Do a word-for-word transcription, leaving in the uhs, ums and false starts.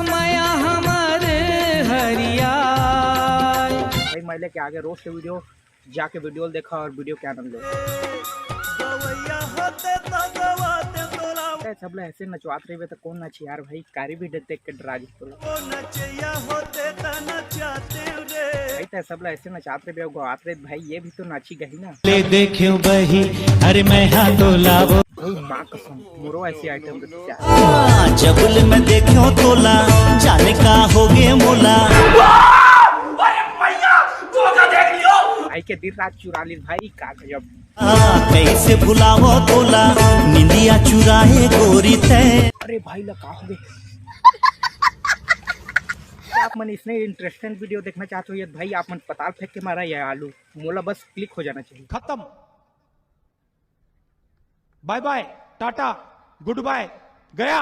माया हमर हरिया। भाई, मैं लेके आगे रोज के वीडियो, जाके वीडियो देखा और वीडियो के आनंद लो। ए, सबला ऐसे नचवात रहिबे त कौन नाची यार भाई, कारी भी देख के डरा जी तोला। भाई, ते सबला ऐसे नचात रहिबे, गवात रहिबे भाई, ये भी तो नाची गही ना। ले देख्यो बही, अरे मैं हा तोला वो। भाई, माँ कसम, मोरो ऐसी आइटम रखी क्या? जबल में देख्यो तोला, जाने का होगे मोला। भाई के दिन रात चुरा ली भाई, का गजब। कैसे भुलावो तोला, निंदिया चुराए गोरी तै। अरे भाई, ला का होगे? आप मन इसने इंटरेस्टिंग वीडियो देखना चाहते हो ये भाई, आप मन पताल फेंक के मारा या आलू, मोला बस क्लिक हो जाना चाहिए। खत्म, बाय बाय, टाटा, गुड बाय, गया।